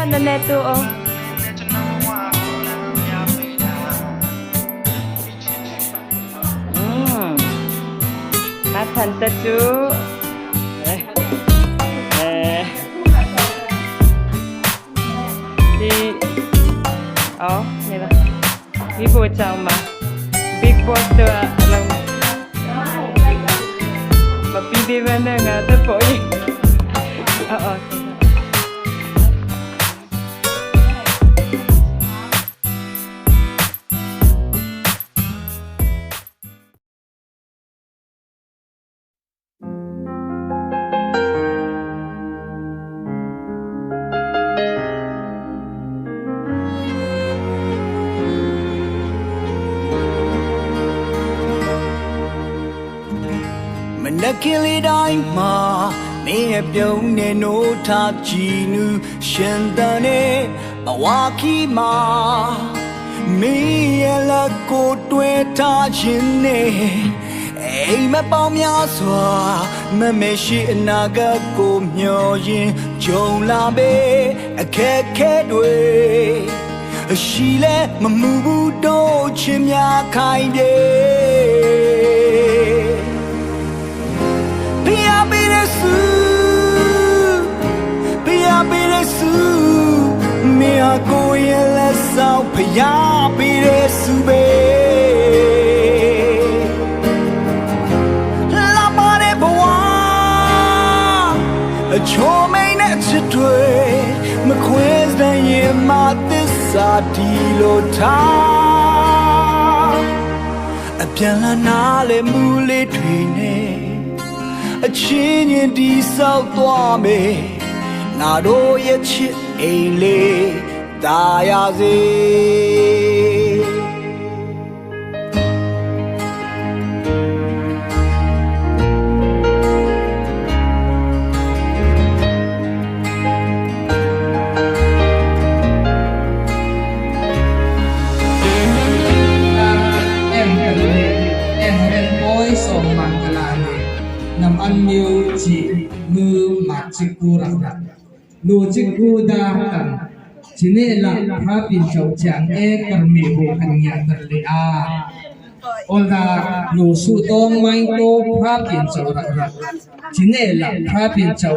Na ne tu o. Na than te cu. Hi oh ni la. Hi bu chang ma. Big Boss tu ah lang. Mapili ba na nga ta po Oo. မနက်ခင်းလေးတိုင်းမှာမင်းရဲ့ပြုံးနေနိုးထားကြည်နူးရှင်သန်နေဘဝခီမှာမင်းရဲ့လက်ကိုတွေ့ထားခြင်းနဲ့အိမ်မပေါင်းများစွာမမရှိအနာဂတ်ကိုမျှော်ရင်ကြုံလာပေအခက်ခဲတွေရှိလဲမမှုဘူးတို့ချင်းများခိုင်ပြေ ဖျားပေးတဲ့စုဖျားပေးတဲ့စုမေဟာကိုရဲ့လက်ဆောင်ဖျားပေးတဲ့စုပဲလာပါတဲ့ဘဝအချိုမိန်နဲ့ချစ်တွေမခွဲစတဲ့ရင်မသစ္စာဒီလိုထားအပြန်လာနာလေမူလေးတွေနဲ့ အချင်းချင်းဒီဆောက်သွားမယ်ငါတို့ရဲ့ချစ်အိမ်လေးတာရစေ Em le em en oi som mangala ne nam an miu chi mu ma chi ku rak rak lu chi ku da kan chine la phra pin chau chang e kar mi bu kan nya tar le a ol da lu su tong mai to phra pin chau rak rak chine la phra pin chau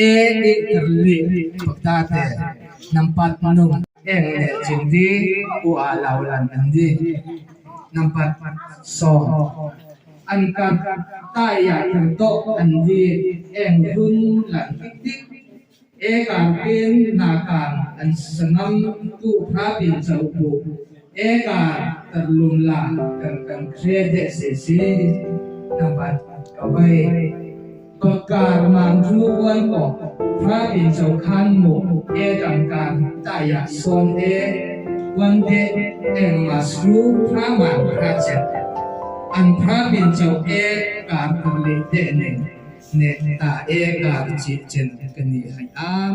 e e tar le pakta te nam pat nung eng le chin di u a lau lan an di nampat so an kan ta ya kan to an di eng hun lan tik tik e kan pin na kan an sangam tu phra pin chau bu e ka tar lum la kan kan kre de se si nampat ka vai ประกาศมังรูวันกพระปิ่นเจ้าคันหมู่เอตังการตายาซอนเอวันเดเองมาสูพระมันพระเจอันพระปิ่นเจ้าเอการตะเลเดเนเนตาเอการจิเจนกันนี่ให้อาม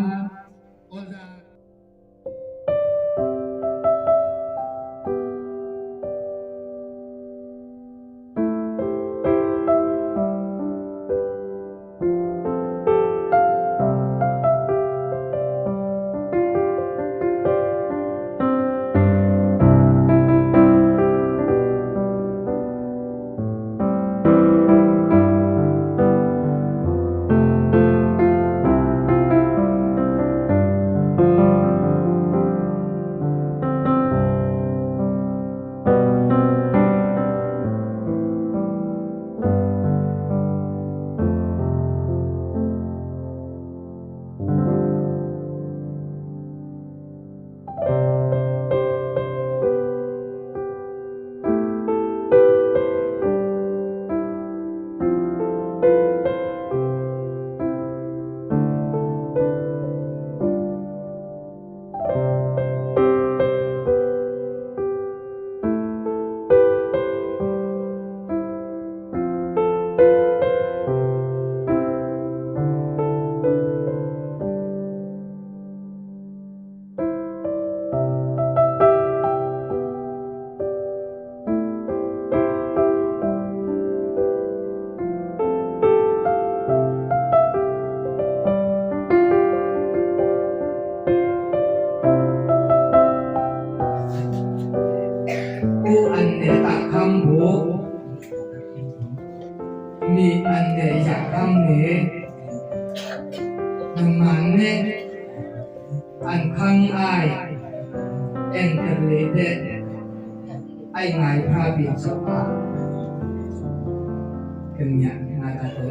Mi an ne yak kham ne nangman ne an khang ai en ter le de ai ngai pha bin so a kan nya ngai ta to.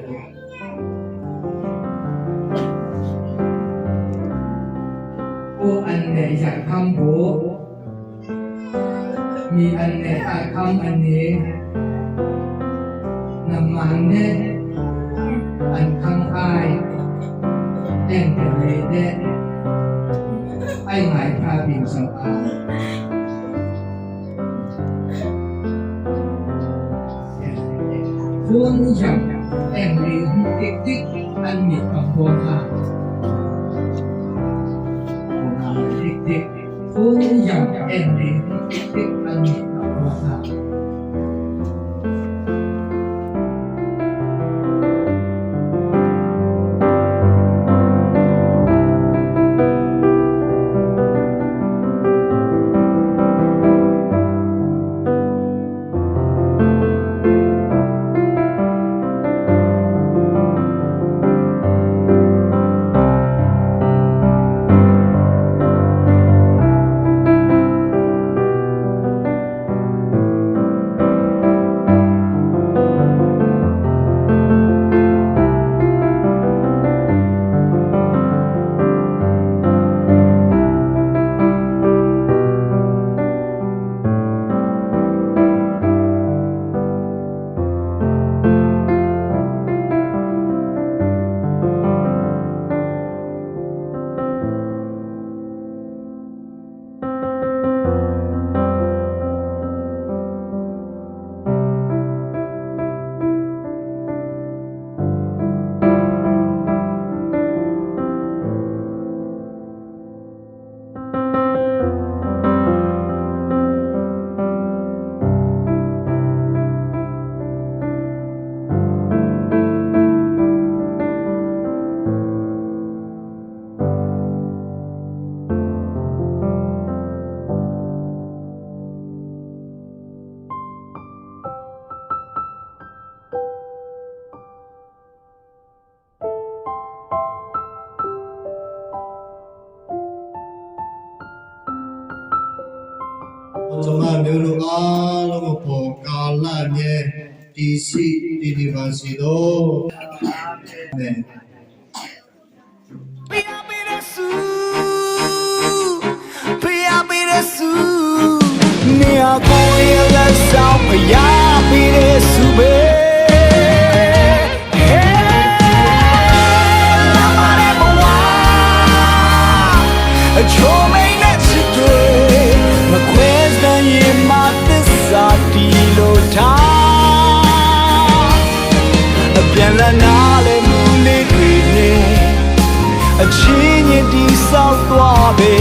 O an ne yak kham bo mi an ne ta kham an ne nangman ne an khang ai en ter le de ai ngai pha bin so a. Phun yam en li tik tik an mi pang bo kha tik tik phun yam en li tik tik an mi pang bo kha. ကျမမျိုးတို့အားလုံးကိုပေါ်ကာလမြဲတည်ရှိတည်နေပါစေသောအာမင် ဖျားပေးတဲ့စုနေရာကိုရလက်ဆောင်ဖျားပေးတဲ့စုပဲလာမတဲ့ဘဝအချိုမိန်နဲ့ချစ်တွေမခွဲစမ်းရင်မသစ္စာတီလို့ထားအပြန်လာနာလေမူလေးတွေနဲ့အချင်းချင်းတီဆောက်သွားပဲ